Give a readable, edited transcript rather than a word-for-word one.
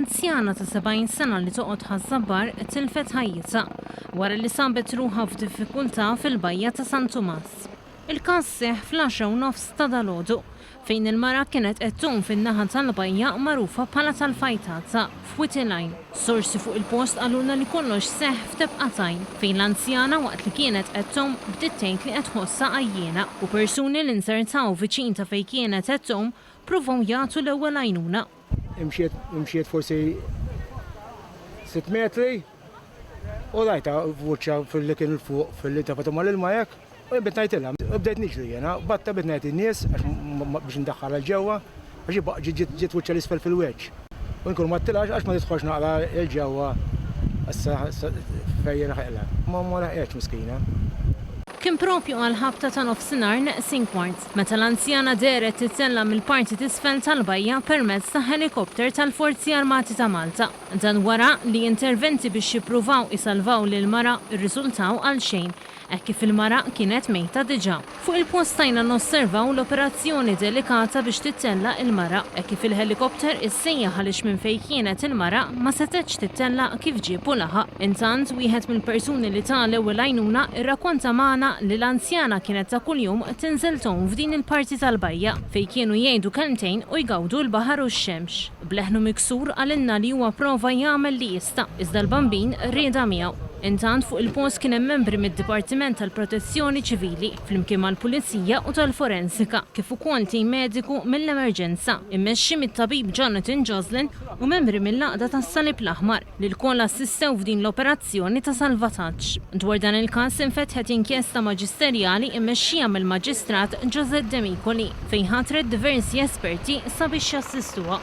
Anzjana ta' 70 sena li toqgħod Ħaż-Żabbar tilfet ħajjitha wara li sabet ruħha f'diffikultà fil-bajja ta' San Tumas. Il-każ seħħ fl-għaxra u nofs ta' dalgħodu fejn il-mara kienet qed tgħum fin-naħa tal-bajja magħrufa bħala tal-Fajtata, f'Wied il-Għajn. Sorsi fuq il-post qalulna li kollox seħħ f'tebqa t'għajn fejn l-anzjana waqt li kienet qed tgħum bdiet tgħid li qed tħossha għajjiena u persuni li nzertaw viċin ta' fejn kienet qed tgħum pruvaw jagħtu l-ewwel għajnuna. Imxiet, imxiet forsi sitt metri u rajtha f'wiċċha fil-li kien 'il fuq fil-li tefgħet mal-ilma hekk u jien bdejt ngħidtilha. U bdejt niġri jiena, batta bdejt ngħid lin-nies għax biex indaħħalha 'l ġewwa għax hi baqgħet ġiet ġiet wiċċha 'l isfel fil-wiċċ. U jien kull m'għedtilha għax ma tidħolx naqra 'l ġewwa issa fejn jilħqilha. Ma ma laħqetx miskina. Kien propju għall-ħabta ta' nofsinhar neqsin kwart, meta l-anzjana dehret tittella' mill-parti t'isfel tal-bajja permezz ta' ħelikopter tal-Forzi Armati ta' Malta. Dan wara li interventi biex jippruvaw isalvaw lill-mara rriżultaw għalxejn, hekk kif il-mara kienet mejta diġà. Fuq il-post stajna nosservaw l-operazzjoni delikata biex tittella' il-mara, hekk kif il-ħelikopter issejjaħ għaliex minn fejn kienet il-mara ma setgħetx tittella' kif ġieb u laħaq. Intant, wieħed mill-persuni li ta l-ewwel għajnuna rrakkonta magħna li l-anzjana kienet ta' kuljum tinżel tgħum f'din il-parti tal-bajja, fejn kienu jgħidu kelmtejn u jgawdu l-baħar u x-xemx. B'leħnu miksur qalilna li huwa prova jagħmel li jista', iżda l-Bambin riedha miegħu. Intant fuq il-post kien hemm membri mid-Dipartiment tal-Protezzjoni Ċivili, flimkien mal-Pulizija u tal-Forensika, kif ukoll tim mediku mill-Emerġenza, immexxi mit-Tabib Jonathan Joslin u membri mill-Għaqda tas-Salib l-Aħmar, li lkoll assistew f'din l-operazzjoni ta' salvataġġ. Dwar dan il-każ infetħet inkjesta maġisterjali mmexxija mill-Maġistrat Josette Demicoli, fejn ħatret diversi esperti sabiex jassistuha.